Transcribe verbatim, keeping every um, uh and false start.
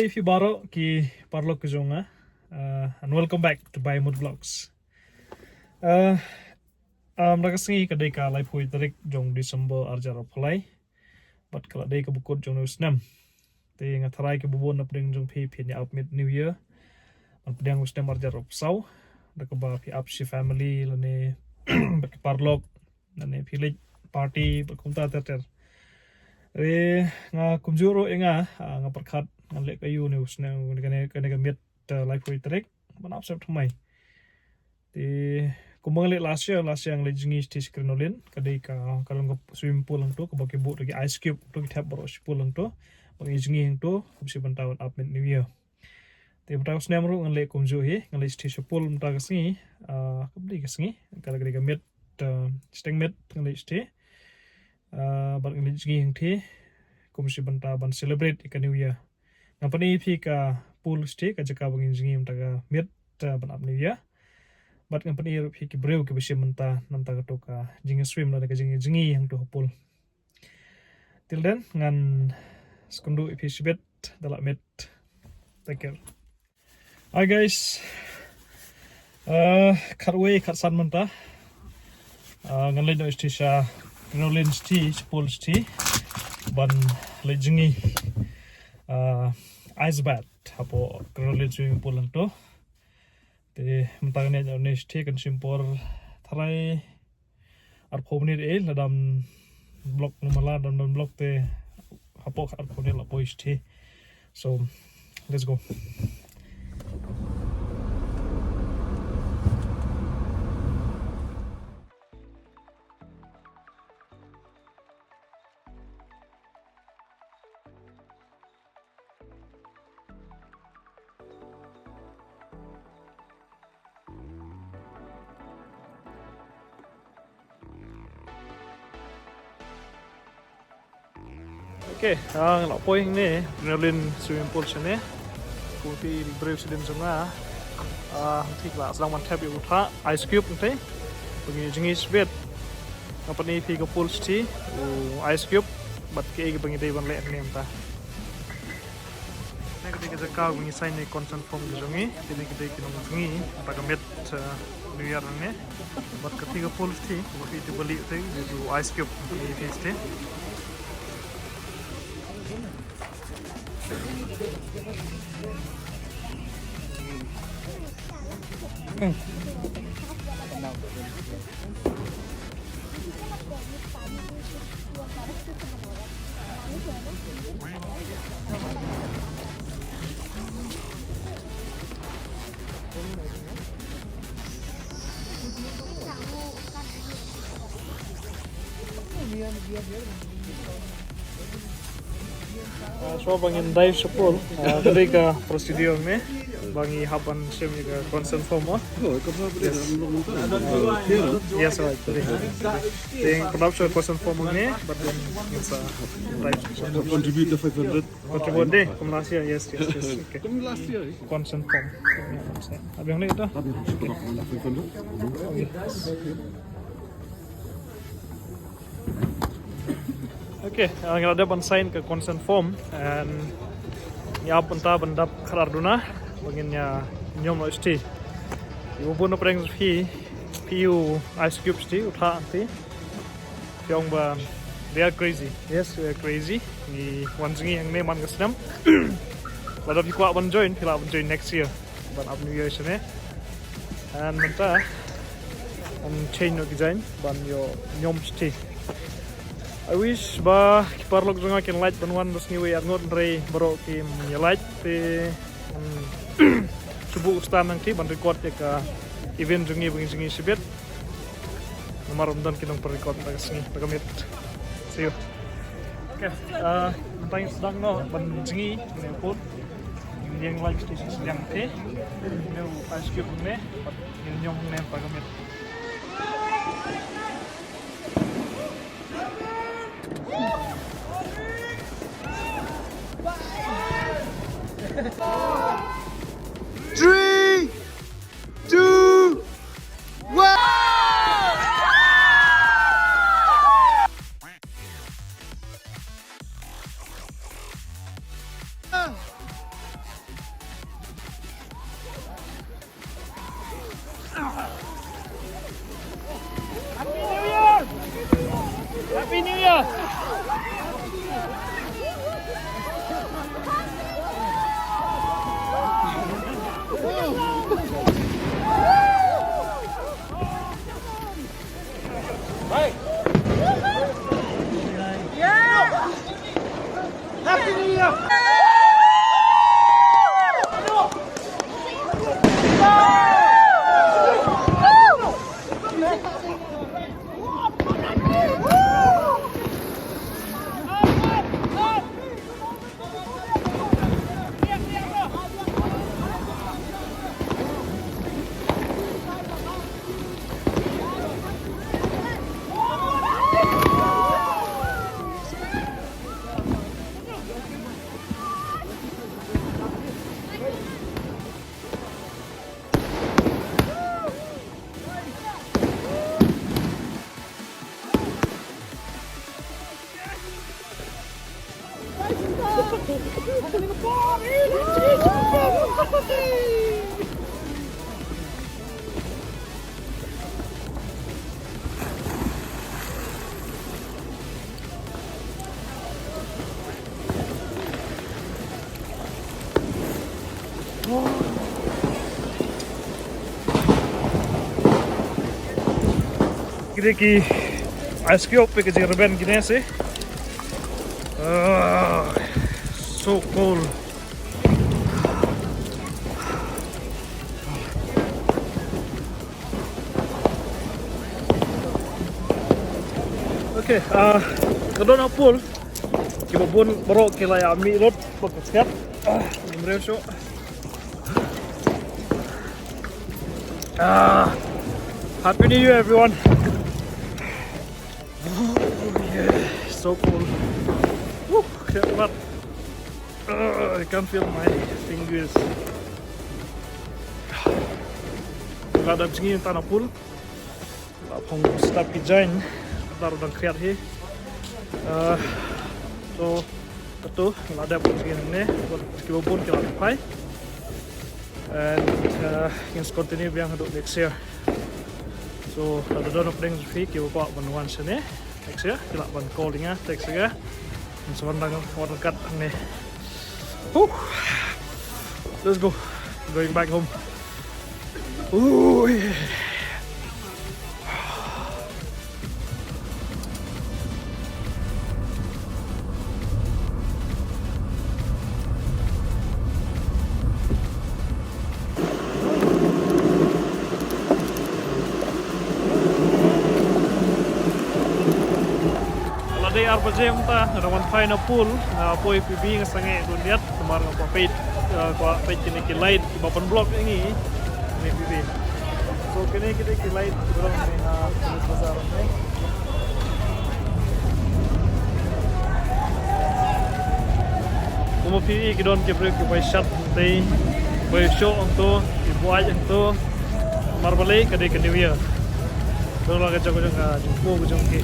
Phi baroh ki paralok ki jong nga, uh, and welcome back to Bai Mut Vlogs. Uh, um, da ka sngi ka dei ka laiphew tarik jong December arhajar arphew lai. Bad ka la dei kaba kut jong u snem. Te nga tharai kiba bun na pdeng jong phi phin ïa ap miet New Year. Ban pdiang u snem arhajar arphew saw. Da kaba phi ap shi family lane bad ki paralok lane phi leit party bad kumta ter ter. Re nga kumjuh ruh ïa nga, ah, nga pyrkhat ngan leh ka ïa une u snem kane kane ka miet, ah, laiphew tarik ban ap sep thymmai. Te kumba nga leh last year, last year nga leit jngi shatei sha Crinoline, ka dei ka, ka long ka swimming pool hangto, kaba ki buh da ki ice cube, to ki thep baroh sha pool hangto, ba ngi jngi hangto, kumsi bynta ban ap miet New Year. Te mynta ka snem ruh ngan leh kumjuh hi, ngan leit shatei sha pool mynta ka sngi, ah, ka dei ka sngi, ka la ka dei ka miet, ah, shiteng miet ngan leit shatei. Ah, bad ngan leit jngi hangtei, kumsi bynta ban celebrate ïa ka New Year. Ngan pyni ïa phi ka pool shatei, ka jaka ba ngin jngi mynta ka miet, ah, ban ap New Year. Bad ngan pyni ïa phi ki briew kiba shim mynta, na bynta kato ka jingïaswim lane ka jingïajngi hangto ha pool. Till then, ngan sngewthuh ïa phi shibit, da la miet. Take care. Hi guys. Uh, khatwei khatsan mynta. Uh, ngan leit noh shatei sha Crinoline shatei, sha pool shatei. Ban leit jngi, uh, ice bath hapoh Crinoline swimming pool hangto. Te mynta ngan ïaid noh shatei kan shim por tharai arphew minit eh, lada ym block, namar lada ym don block te hapoh arphew minit la poi shatei. So let's go. Okay, ah, nga la poi hangne, Crinoline swimming pool shane. Kumta ki briew shadien jong nga. Ah, hangtei ki la sdang ban thep ïa u thah, ice cube hangtei. Ba ngi jngi shibit. Ngan pyni ïa phi ka pool shatei, u ice cube, bad kiei kiei ba ngi dei ban leh hangne mynta. Kane ka dei ka jaka ba ngi sign ïa ka consent form ka jong ngi, kine ki dei ki nongjngi mynta ka miet, uh, New Year hangne. Bad kata ka pool shatei, ba phi tip ba lieh te, dei u ice cube, ïa phi shatei. Ah, shuwa ba ngin dive sha pool, ah, ka dei ka procedure ne ba ngi hap ban shim ïa ka consent form mo. Oh, ka ba ba. Yes, right. Te ngin pyndonkam sha consent form ne, bad then ngin sa dive. Contribute the five hundred. Contribute de, kum last year, yes, yes, yes. Okay. Kum last year, eh? Consent form. Abi hangne ita? Abi hangne, five hundred. Okay, ah, ngi la dep ban sign ka consent form and ngi ap mynta ban dap khatar duna ba ngin ïa niam noh shatei. Ïa u bun na pdeng phi, phi ïoh u ice cube shatei, u thah shatei. Phi ong ba they are crazy. Yes, we are crazy. Ngi wan jngi hangne man ka snem. Lada phi kwah ban join, phi lah ban join next year. Ban ap New Year shane. And mynta ngan change noh ki jaiñ ban ïoh niam shatei. I wish ba ki paralok jong nga kin lait ban wan da sngi wei ar ngut, hynrei baroh kim ïa lait te, um, shu buh u stand hangtei ban record ïa ka event jong ngi ba ngi jngi shibit. Namar ym don ki nongpynrecord mynta ka sngi, mynta ka miet. See you. Okay, ah, mynta ngi sdang noh ban jngi ne pun. Ngi ïeng live station sdang te. Ne u ice cube ne, pat ngi niam ne mynta ka miet. Three, two, one. Kine ki ice cube, ki jingreban kine shi. Ah, so cold. Okay, ah, ka don ha pool. Kiba bun baroh ki la ïa mih lut bad ka sket. Ah, ngim briew shuh. Ah, Happy New Year, everyone. Oh, yeah, so cold. Woo, can't, uh, I can't feel my fingers. Ka dap jngi tang ha pool. La phong step ki join. Dar dang kriat hi. Uh, so, katu, la dep ki ne, wat ki babun ki la phai. And, uh, ngin continue biang haduh next year. So, la don opening fee ki ba ban wan shane. Next year, ki lah ban call ïa nga, text ïa nga. Ngin sa wan dang, wan kat ne. Whew. Let's go. Going back home. Ooh, yeah. La dei ar baje mynta, nga dang wan phai na pool, nga poi P B, nga sangeh dun ïaid, namar nga kwah peit, eh, kwah peit kine ki light kiba pynblock ïa ngi, kine P B. So kine, kine ki light kiba long kine ha Police Bazar ne. Kumba phi i, ki don ki briew kiba shad hangtei, kiba shoh hangto, kiba ïaid hangto. Namar balei, ka dei ka New Year. Don la ka jong ka jong ka jingpur ka jong ki.